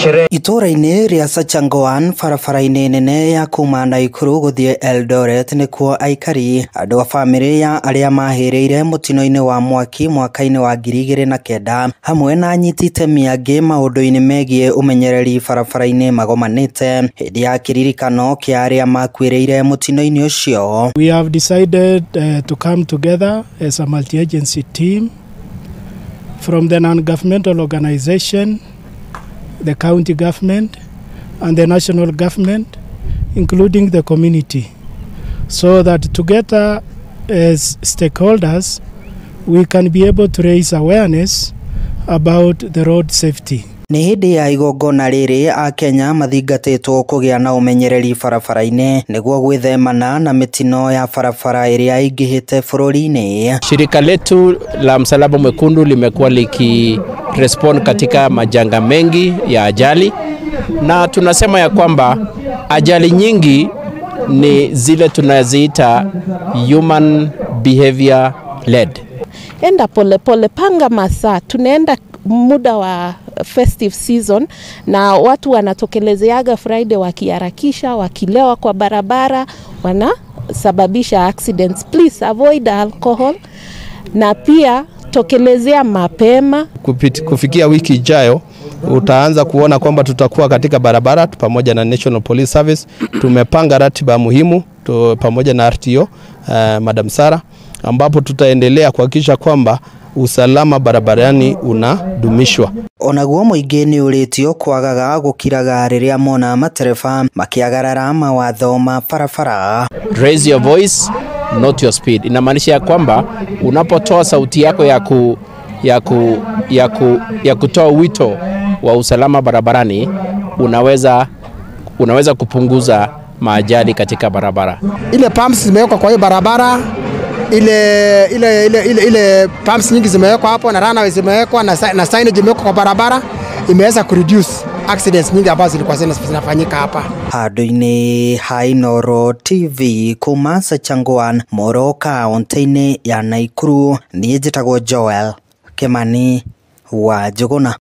Sherehe Itũra-inĩ rĩa Sachangwan barabara-inĩ nene ya kuma Naikuru gũthiĩ Eldoret nĩkuo aikari andũ a bamĩrĩ ya arĩa mahĩrĩire mũtino-inĩ wa mwaki mwaka-inĩ wa 2009 hamwe na anyiti itemi angĩ maũndũ-inĩ megiĩ ũmenyereri barabara-inĩ magomanĩte hĩndĩ ya kĩririkano kĩa arĩa makuĩrĩire mũtino-inĩ ũcio. We have decided to come together as a multi-agency team from the non-governmental organization, the county government and the national government, including the community, so that together as stakeholders we can be able to raise awareness about the road safety. Nĩ hĩndĩ ya igongona rĩrĩ Akenya mathingatĩtwo kũgĩa na ũmenyereri barabara-inĩ nĩguo gwĩthemana na mĩtino ya barabara ĩrĩa ĩingĩhĩte bũrũri-inĩ. Shirika letu la Msalaba Mwekundu limekuwa likirespond katika majanga mengi ya ajali, na tunasema ya kwamba ajali nyingi ni zile tunaziita human behavior led. Enda pole pole, panga masaa. Tunaenda muda wa festive season na watu wanatokelezeaga Friday wakiharakisha, wakilewa kwa barabara, wanasababisha accidents. Please avoid alcohol na pia tokelezea mapema. Kufikia wiki ijayo utaanza kuona kwamba tutakuwa katika barabara pamoja na National Police Service. Tumepanga ratiba muhimu pamoja na RTO Madam Sara, ambapo tutaendelea kuhakikisha kwamba usalama barabarani unadumishwa. Onaguo mũingĩ nĩ ũrĩtio kwagaga gũkiraga rĩrĩa mona matereba makĩagarara mawatho ma barabara. Raise your voice, not your speed. Inamaanisha ya kwamba unapotoa sauti yako ya kutoa wito wa usalama barabarani, unaweza kupunguza maajali katika barabara. Ile pumps zimewekwa kwa hiyo barabara, ile pumps nyingi zimewekwa hapo na runway zimewekwa na signage imewekwa kwa barabara, imeweza kureduce accidents nyingi ambazo zilikuwa zinafanyika hapa. Handũ-inĩ ha Inooro TV kuma Sachangwan, Moro kaunti-inĩ ya Naikuru, niĩ njĩtagwo Joel Kimani wa Njũgũna.